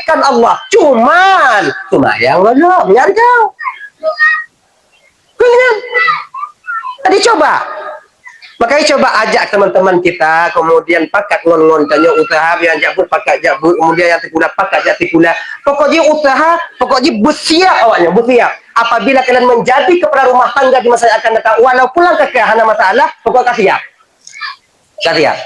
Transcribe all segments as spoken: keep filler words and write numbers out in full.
Kan Allah, cuman seumayang lom nyang teuntèe. Kan? Jadi coba. Makanya coba ajak teman-teman kita, kemudian pakat ngon-ngon tanyoe usaha, nyang jak beuet pakat jak beuet, kemudian nyang sikula pakat jak sikula. Pokok jih usaha, pokok jih beusiap awaknyan, beusiap. Apabila kalian menjadi kepala rumah tangga di masa yang akan datang, walaupun langkah hana masalah, pokok ka siap. Ka siap.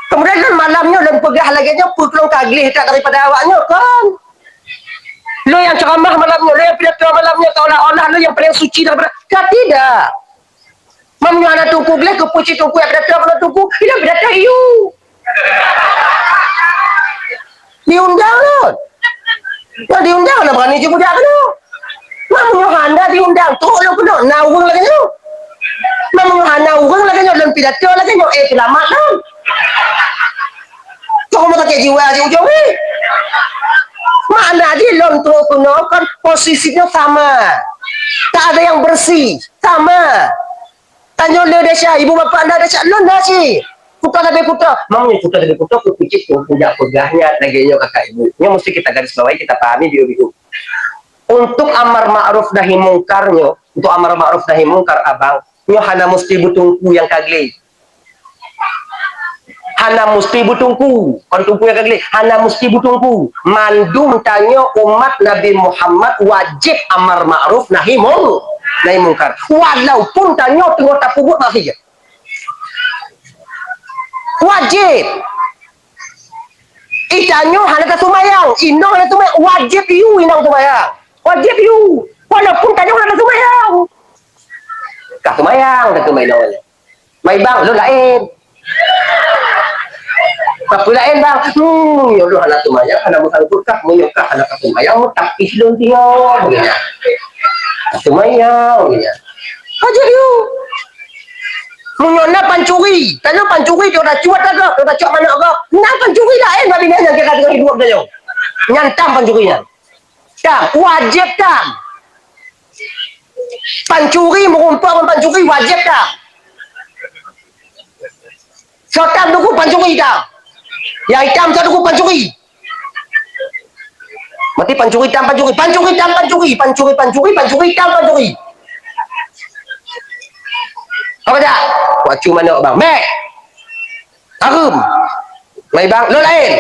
Kemudian lôn malam nyoe lôn peugah lagèe nyoe, peue keu lôn ka gleh that daripada awak nyoe, kon. Lôn nyang ceramah malam nyoe, lôn nyang pidato malam nyoe, seolah-olah lôn nyang paling suci daripada, ka tidak. Meunyoe hana teungku gleh, keupeue cit teungku nyang pidato keunoe teungku, ilôn pidato yue. Diundang lôn. Nyang diundang hana berani jeuet bujak keunoe. Meunyoe hana diundang, trok lôn keunoe, na ureueng lagèe nyoe. Meunyoe hana ureueng lagèe nyoe, lôn pidato lagèe nyoe, eh, seulamat lôn. Trok rumah sakit jiwa di ujong ni. Makna jih lôn trok keunoe kan posisi nyoe sama. Tak ada yang bersih, sama. Tanyoe le desya, ibu bapak anda desya, lôn na cit. Kuta sabe kuta. Meunyoe kuta sabe kuta, keu kucit, keu kujak peugah nyan lagèe nyoe kakak ibu. Nyoe mesti kita garis bawahi, kita pahami biu-biu. Untuk amar ma'ruf nahi mungkar nyoe, untuk amar ma'ruf nahi mungkar abang, nyoe hana mesti beuteungku nyang ka gleh. Hana mesti beuteungku, kon teungku nyang ka gleh, hana mesti beuteungku. Mandum tanyoe umat Nabi Muhammad wajéb amar ma'ruf nahi mung-, nahi mungkar. Walaupun tanyoe teungoh tapeubuet maksiat. Wajéb. Ih, tanyoe hana taseumayang, inong hana seumayang, wajéb yue inong seumayang. Wajéb yue. Walaupun tanyoe hana taseumayang. Ka seumayang, ka seumayang. Mai bang, lôn laén. Tapi laén bang. Hmm, ya Allah, hana seumayang, hana meusalah beukah, meunyoe kah hana ka seumayang, tapi lôn tinggal. Ka seumayang, ya. Aja yue. Meunyoe na pancuri, tanyoe pancuri, tanyoe tacok ata gob, tanyoe tacok manok gob. Na pancuri laén, tapi nyan nyang kira teuka hidup tanyoe. Nyan tam pancuri nyan. Tam, wajéb tam. Pancuri, meurumpok ngon pancuri, wajéb tam. Soe tam teungku pancuri tam. Nyang itam soe teungku pancuri. Mati pancuri tam pancuri, pancuri tam pancuri, pancuri, pancuri, pancuri tam pancuri. Apa dah? Wacu manok bang. Bek. Hareuem. Mai bang, lôn laén.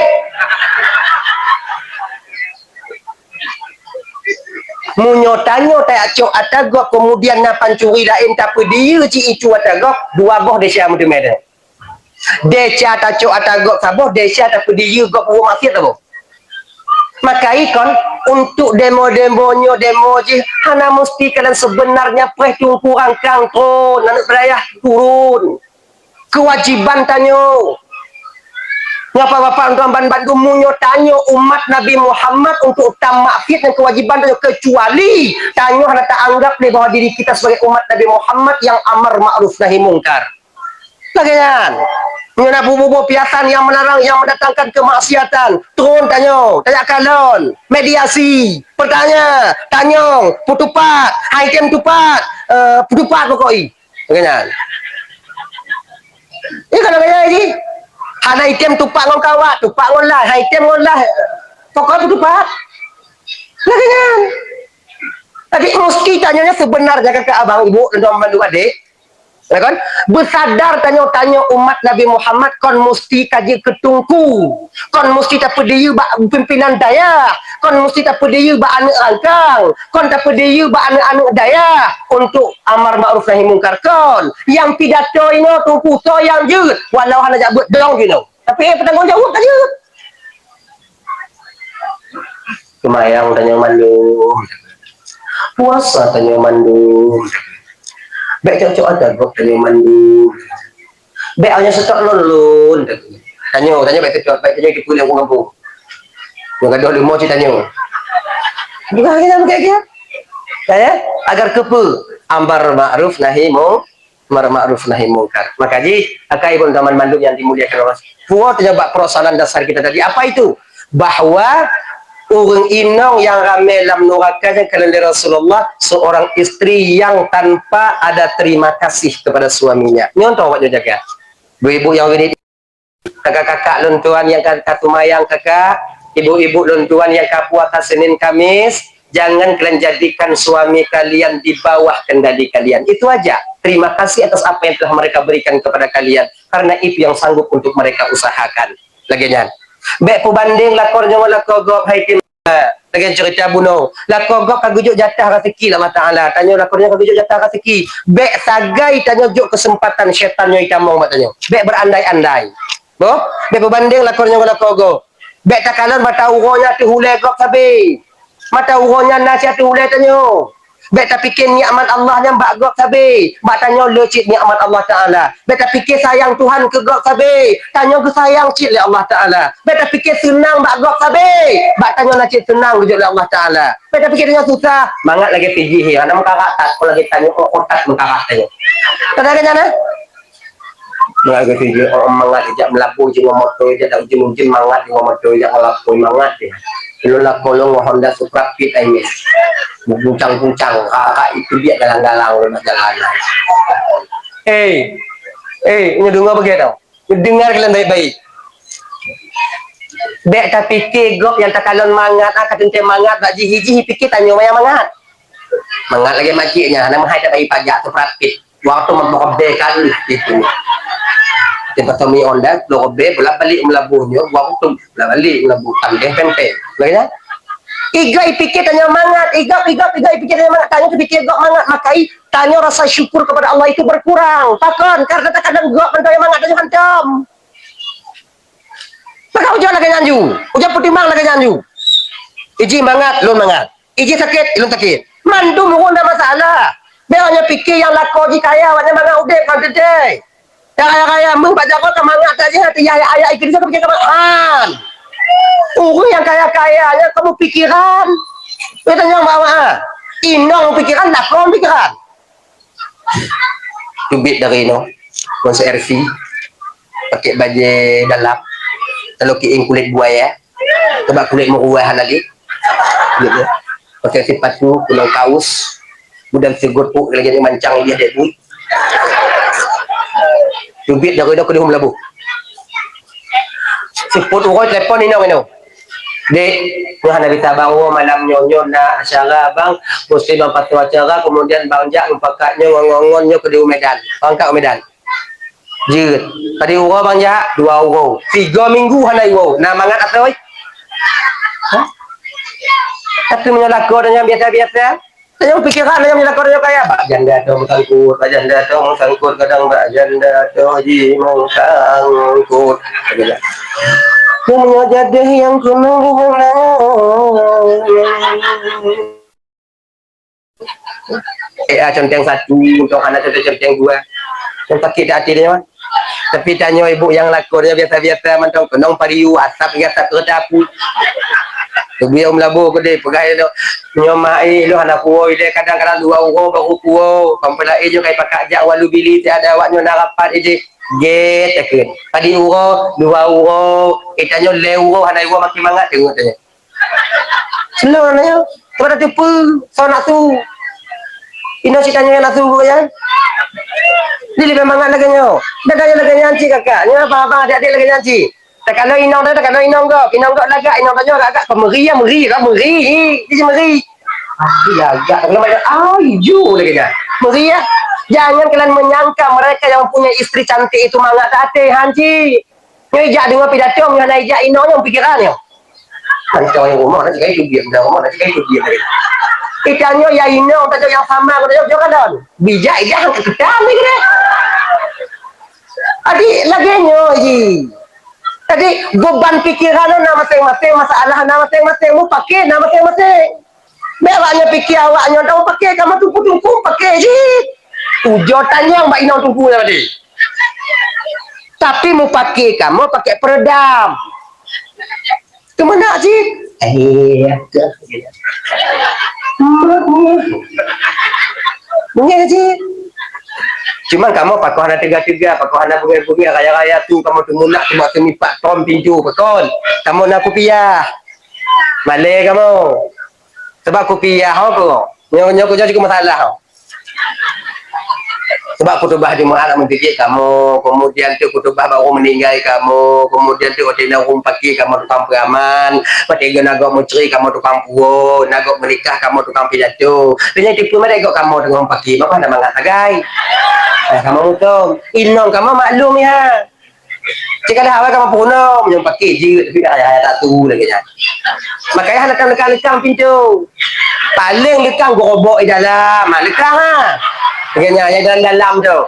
Meunyoe tanyoe tacok ata gob, kemudian na pancuri laén tapeudiyeu cit icu ata gob, dua boh desya meuteumé. Desya tacok ata gob saboh, desya tapeudiyeu gob buet maksiat saboh. Maka ikon, untuk demo-demo nyoe demo jih, hana meusti kalian sebenarnya preh teungku rangkang turun, aneuk peudayah turun. Kewajiban tanyoe. Ngon bapak-bapak tuan ban bandum, meunyoe tanyoe umat Nabi Muhammad untuk tam maksiat nyan kewajiban tanyoe, kecuali tanyoe hana taanggap lé bahwa diri kita sebagai umat Nabi Muhammad yang amar ma'ruf nahi mungkar. Lagèe nyan. Meunyoe na bubu-bubu piasan nyang meularang, nyang mendatangkan kemaksiatan, turun tanyoe, tajak kalon, mediasi, peutanya, tanyong, peutupat, hai tem tupat, eh, peutupat pokok i. Lagèe nyan. Ini kalau gaya ini, hana item tupat ngon kawat, tupat ngon lah, hai tem ngon lah, pokok peutupat. Lagèe nyan. Tapi mesti tanyanya sebenarnya kakak abang ibu dan teman-teman adik, ya kan? Beusadar tanyoe-tanyoe umat Nabi Muhammad kon musti ka jeuet keu teungku, kon musti tapeudiyeu bak pimpinan dayah, kon musti tapeudiyeu bak aneuk rangkang, kon tapeudiyeu bak aneuk-aneuk dayah untuk amar ma'ruf nahi mungkar kon. Nyang pidato inoe teungku soe nyang jeuet, walau hana jak beuet dong jinoe. Tapi eh, peutanggung jaweueb ka jeuet. Seumayang tanyoe mandum. Puasa tanyoe mandum. Bèk cok-cok ata gob tanyoe mandum. Bèk awak nyan seutôt lôn-lôn. Tanyoe, tanyoe bèk seutôt, bèk tanyoe tipu lé ureueng gampông. Nyang gadoh leumo cit tanyoe. Bukan kita bukan dia. Ya, agar keupeue? Amar ma'ruf nahi mu-, amar ma'ruf nahi mungkar. Maka jih, akai pun zaman mandum yang dimuliakan Allah. Puwoe teunyabak perosoalan dasar kita tadi. Apa itu? Bahwa ureueng inong nyang ramé lam nuraka nyan keunan lé Rasulullah, seorang istri yang tanpa ada terima kasih kepada suaminya. Nyoe toh awak nyoe jaga. Ibu-ibu nyang ini, kakak-kakak lôn tuan nyang ka, ka seumayang kakak, Ibu-ibu lôn tuan nyang ka puasa Senin Kamis, jangan kalian jadikan suami kalian di bawah kendali kalian. Itu aja. Terima kasih atas apa yang telah mereka berikan kepada kalian, karena itu yang sanggup untuk mereka usahakan. Lagèe nyan. Bèk peubandeng lakoe nyoe ngon lakoe gob, hai tim. Lagèe cerita bunoe, lakoe gob ka geujok jatah raseuki lé Allah Taala. Tanyoe lakoe nyoe ka geujok jatah raseuki. Bèk sagai tanyoe jok keuseumpatan syaitan nyoe jitamong bak tanyoe. Bèk beurandai-andai. Boh, bèk peubandeng lakoe nyoe ngon lakoe gob. Bèk takalon mata uroe nyan ateueh ulèe gob sabé. Mata uroe nyan na cit ateueh ulèe tanyoe. Bèk tapike nikmat Allah nyan bak gob sabé. Bak tanyoe le cit nikmat Allah Taala. Bèk tapike sayang Tuhan keu gob sabé. Tanyoe geusayang cit lé Allah Taala. Bèk tapike seunang bak gob sabé. Bak tanyoe na cit seunang geujok lé Allah Taala. Bèk tapike tanyoe susah. Mangat lagèe sijih, hana meukarat that, lagèe tanyoe, oh, kotak meukarat tanyoe. Ka lagèe nyan, eh? Mangat lagèe sijih, oh, mangat ijak meulaboh jih ngon moto, ijak dak ujeuen-ujeuen mangat ngon moto, ijak ngon lapoe mangat jih. Lôn lakoe lôn ngon Honda Supra Fit, ai mes. Guncang-guncang, ka, ka itu biet galang-galang lôn bak jalan. Eh, eh, nyoe deungoe beugèt tau. Dengar kalian baik-baik. Bèk tapike gob nyang takalon mangat, ah, ka teuntèe mangat bak jih, jih pike tanyoe maya mangat. Mangat lagèe makcik nyan, hana meuhai tabayeue pajak, Supra Fit. Waktu meubeudôh kan, gitu. Tapi pasal mi Honda, beudôh bolak balik meulaboh nyoe, waktu bolak balik meulaboh, pandai pempek. Lagèe nyan. Igob ipike tanyoe mangat, igob, igob, igob ipike tanyoe mangat, tanyoe tapike gob mangat, maka i-, tanyoe rasa syukur kepada Allah itu berkurang. Pakon? Karena takalon gob mantong nyang mangat tanyoe hantom. Maka ujoe lagèe nyan ju. Ujoe peutimang lagèe nyan ju. Iji mangat, lôn mangat. Iji sakét, lôn sakét. Mandum ureueng na masalah. Bèk awak nyan pike nyang lakoe jih kaya, awak nyan mangat udép ngon teuntèe. Nyang kaya-kaya meuh bak jaroe ka mangat that jih, hati yah ayah ikeu ka pike ka mangat. Han. Ureueng nyang kaya-kaya nyan kamoe pikeran. Bèk tanyong bak awak, ha. Inong pikeran, lakoe pikeran. Teubiet dari inoe, ngon se-, R C, pakai bajèe dalam, lalu kieng kulét buaya, coba kulét meuruah hana lé, gitu. Pakai sipatu, kunong kaos, gudang sigot puk lagèe ni mancang dia dek bui. Teubiet dari inoe keudéh meulaboh. Seupôt uroe telepon inong inoe. Dek, nyoe hana bisa bang, oh, malam nyoe, nyoe na acara bang, mesti bang patuh acara, kemudian bang jak mupakat nyoe ngon, ngon, ngon nyoe keudéh u Medan. Bang ka u Medan. Jeuet. Tadi uroe bang jak, dua uroe. Tiga minggu hana uroe. Na mangat atoi? Hah? Tapi meunyoe lakoe nyan biasa-biasa. Tanyoe pikeran, tanyoe lakoe tanyoe kaya. Bak janda tu meusangkut, bak janda tu meusangkut, kadang bak janda tu ji meusangkut. Meunyoe jadeh nyang keunoe. Eh, ah, conteng satu, untuk anak conteng-conteng dua. Yang sakit hati dia, Wan. Tapi tanyoe ibu nyang lakoe nyan biasa-biasa mantong, keunong pariu, asap lagèe asap keureuta api. Teubiet u Meulaboh keudéh, peugah lé, nyoe mak, eh, lôn hana puwoe lé, kadang-kadang dua uroe baru puwoe. Kamoe peulaén nyoe ka ipakat jak Walu Bili, siat ada awak nyoe na rapat idéh. Gét takheun. Tadi uroe, dua uroe, eh, tanyoe lhèe uroe hana uroe makin mangat teungoh tanyoe. Seuleueng nyoe, teuma tateupeue soe nafeusu. Inoe cit tanyoe nyang nafeusu geuh nyan. Di leubeh mangat lagèe nyoe. Dan tanyoe lagèe nyan cit kakak. Nyoe abang-abang, adék-adék lagèe nyan cit. Takalon inong tanyoe, takalon inong gob. Inong gob lagak, inong tanyoe lagak. Keu meuri, ya meuri, ka meuri. Hi, ji meuri. Tapi lagak, takalon banyak. Ai, ju lagèe nyan. Meuri, ya. Jangan kalian menyangka mereka yang punya istri cantik itu mangat, tak até, han cit. Nyoe ijak deungoe pidato, nyoe hana ijak inong nyoe pikeran nyoe. Kan cowok yang rumah, nak cakap itu diam, dah rumah, nak cakap itu diam. Kita nyoe ya inong, tak yang sama, kata jawab, jawab kan. Bijak ijak hang keketan ni kena. Adik lagi nyoe ji. Jadi beban pikiran na masing-masing, masalah na masing-masing, mu pakai na masing-masing. Bèk awak nyoe pike awak nyoe, dak pake kamoe teungku-teungku pake jih. Ujoe tanyong bak inong teungku nyan tadi. Tapi mupake kamoe pake peredam. Teuma nak jih. Eh, ya ke? Beungéh jih. Cuman kamoe pakoe hana teuga-teuga, pakoe hana beungéh-beungéh, raya-raya tu kamoe teumulak, teuma teumipak tom pintoe pakon. Kamoe na kupiah. Malèe kamoe. Sabab kupiah ho ko. Nyoe, nyoe ko nyoe cukôp masalah ho. Sabab khutubah Jumaat na meuseujid kamoe, kemudian teuk khutubah barô meuninggai kamoe, kemudian teuk watèe na ureueng pakè kamoe tukang peuraman, watèe na gob meucre kamoe tukang puwoe, na gob meunikah kamoe tukang pidato. Lheuh nyan tipu maté gob kamoe teungoh pakè, maka hana mangat sagai. Eh, kamoe mutom. Inong kamoe maklum ya. Cit ka lheueh awai ka mampu keunoe, meunyoe pakè jeuet, tapi dak payah, payah tatu lagèe nyan. Makanya hana taleukang-leukang pintoe. Paleng leukang geurobok di dalam, ha, leukang ha. Lagèe nyan, nyang dalam-dalam tu.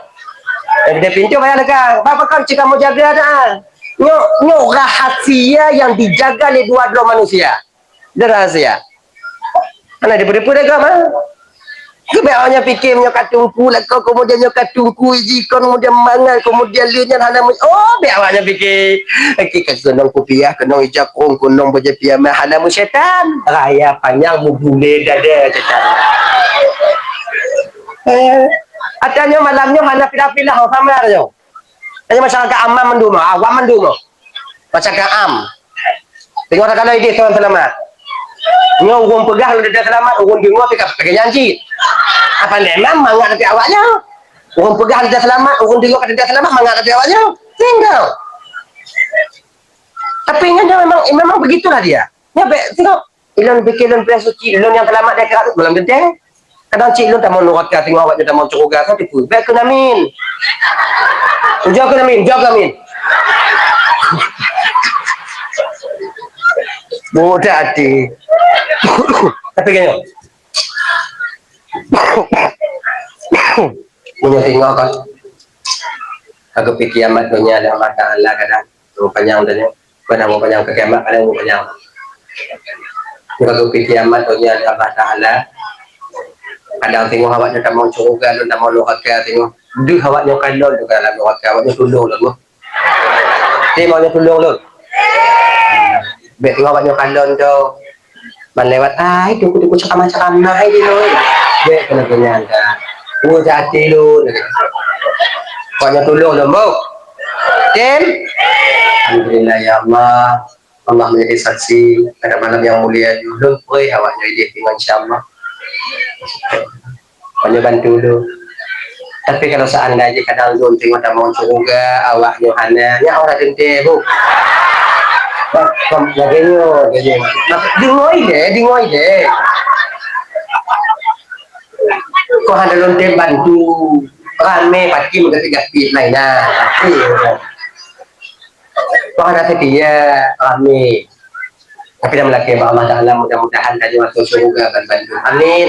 Nyang di pintoe payah leukang. Bah pakon cit kamoe jaga dah. Nyoe, nyoe rahasia nyang dijaga lé dua droe manusia. Dah rahasia. Hana dipeue-peue dah agama. Keu bèk awak nyan pike meunyoe ka teungku lakoe, kemudian nyoe ka teungku jikon, kemudian mangat, kemudian lheuh nyan hana mu-, oh, bèk awak nyan pike. Oke, ka keunong kupiah, keunong ija kong, keunong bajèe piyama, hana meusyaitan. Raya panyang mubulé dada syaitan. Eh, ata nyoe malam nyoe hana pilah-pilah, oh, sama nyoe. Hanya masyarakat amam mandum, awam mandum. Masyarakat am. Tengok takala idéh tuan selamat. Nyoe ureueng peugah lôn tidak selamat, ureueng deungoe pih ka pakai janji. Apa memang mangat tapi awaknya? Ureueng peugah tidak selamat, ureueng deungoe ka tidak selamat, mangat tapi awaknya? Tinggal. Tapi nyoe memang, memang begitulah dia. Nyoe bèk tengok. Ilôn pikir lôn pilah suci, lôn nyang seulamat di akhirat tu belom teuntèe. Kadang cit lôn tamong nuraka, teungoh awak nyoe tamong syeuruga, ka tipu. Bèk kheun amin. Ujoe kheun amin, ujoe kheun amin. Mudah até. Tapi kan nyoe. Meunyoe teungoh kan. Aku pikir amat donya dan Allah Taala kadang. Umur panyang donya. Padahai umur panyang keu kiamat, padahai umur panyang. Muka geupi kiamat donya di Allah Taala. Kadang teungoh awak nyoe tamong syeuruga, lôn tamong nuraka teungoh. Deuh awak nyoe kalon teuka lam nuraka, awak nyoe tulông lôn. Teungoh awak nyoe tulông lôn. Bèk teungoh awak nyoe kalon tu. Ban lewat, "Ai, tu, tu, tu, ceramah-ceramah, ai, di lôn." Bèk keuneuk nyan dah. Ue, até lôn. Awak nyoe tulông lôn, boh. Tem? Alhamdulillah, ya Allah. Allah menjadi saksi pada malam yang mulia nyoe. Lôn preh awak nyoe idéh teungoh, insya Allah. Awak nyoe bantu lôn. Tapi kalau seandainya kadang lôn teungoh tamong syeuruga, awak nyoe hana, nyan awak teuntèe, bu. Lagèe nyoe, lagèe nyoe. Deungoe idéh, deungoe idéh. Kok hana lôn tem bantu, ramé pasti meugapit-gapit laén na. Pasti. Wah, hana seutia, ramé. Tapi dah meulakèe bak Allah Taala, mudah-mudahan tanyoe ateueh syeuruga ban bandum. Amin.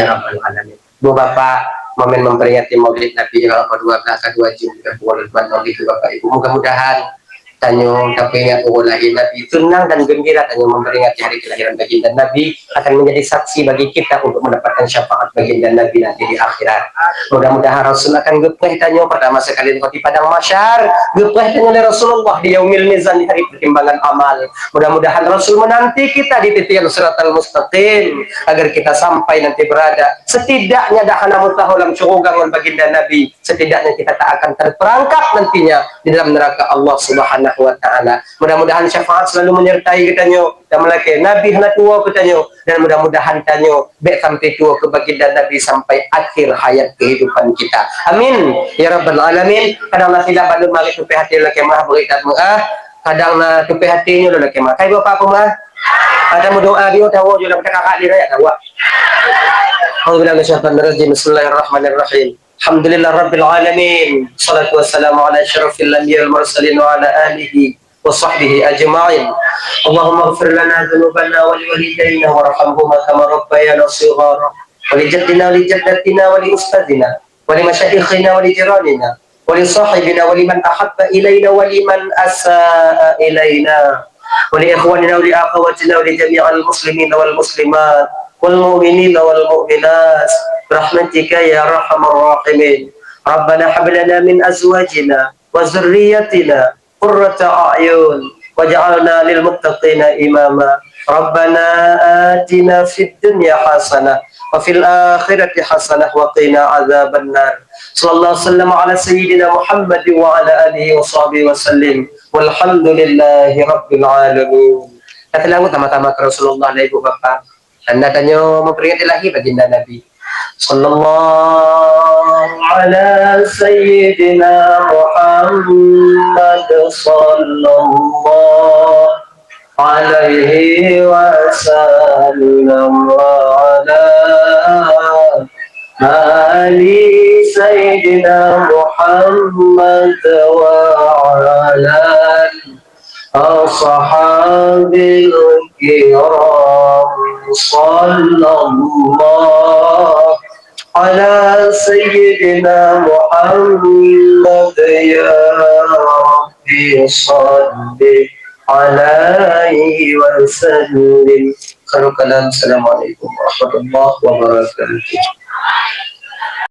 Ya Rabbal Alamin. Bu Bapak, momen memperingati Maulid Nabi nyang kedua belas, kedua jeuem, kita pukul dua Maulid Bapak Ibu. Mudah-mudahan tanyoe tapeuingat uroe lahé Nabi, seunang dan gembira tanyoe memperingati hari kelahiran baginda Nabi. Akan menjadi saksi bagi kita untuk mendapatkan syafaat baginda Nabi nanti di akhirat. Mudah-mudahan Rasul akan geupreh tanyoe pertama sekali di padang mahsyar, geupreh tanyoe lé Rasulullah di yaumil mizan, di hari pertimbangan amal. Mudah-mudahan Rasul menanti kita di titian siratal mustaqim agar kita sampai nanti berada setidaknya dah hana meusaho lam syeuruga ngon baginda Nabi, setidaknya kita tak akan terperangkap nantinya di dalam neraka Allah Subhanahu wa Taala. Mudah-mudahan syafaat selalu menyertai geutanyoe dan meulakèe Nabi hana tuwoe geutanyoe, dan mudah-mudahan tanyoe bèk sampai tuwoe keu baginda Nabi sampai akhir hayat kehidupan kita. Amin ya rabbal alamin. Kadang na silap bandum, mari tupèh até lakèe meuah, beurit that meuah. Kadang na tupèh até nyoe lakèe meuah. Kai Bapak peumeuah? Ada meudoa di tawo jula kita kakak di raya tawa. A'udzubillahi minasyaitonirrajim. Bismillahirrahmanirrahim. Alhamdulillah rabbil alamin. Salatu wassalamu ala asyrafil anbiya wal mursalin wa ala alihi wa sahbihi ajma'in. Allahumma ighfir lana dzunubana wa liwalidayna warhamhuma kama rabbayana shighara. Wa li jaddina wa li jaddatina wa li ustadzina wa li masyaikhina wa li jiranina wa li sahibina wa liman ahabba ilaina wa liman asaa ilaina wa li ikhwanina wa li akhawatina wa li jami'il muslimina wal muslimat wal mu'minina wal mu'minat, bi rahmatika ya arhamar rahimin. Rabbana hab lana min azwajina wa dzurriyyatina qurrata a'yun waj'alna lil muttaqina imama. Rabbana atina fid dunya hasanah wa fil akhirati hasanah wa qina adzabannar. Sallallahu wasallam ala sayyidina Muhammad wa ala alihi wa sahbihi wa sallim. Walhamdulillahi rabbil alamin. Kita selalu sama-sama ke Rasulullah dan ibu bapa. Tanda tanyoe memperingati lahir baginda Nabi. Sallallahu على سيدنا محمد صلى الله عليه وسلم وعلى آل سيدنا محمد وعلى آل أصحاب الكرام. صلى الله على سيدنا محمد. يا رب صل عليه وسلم. خير الكلام. السلام عليكم ورحمة الله وبركاته.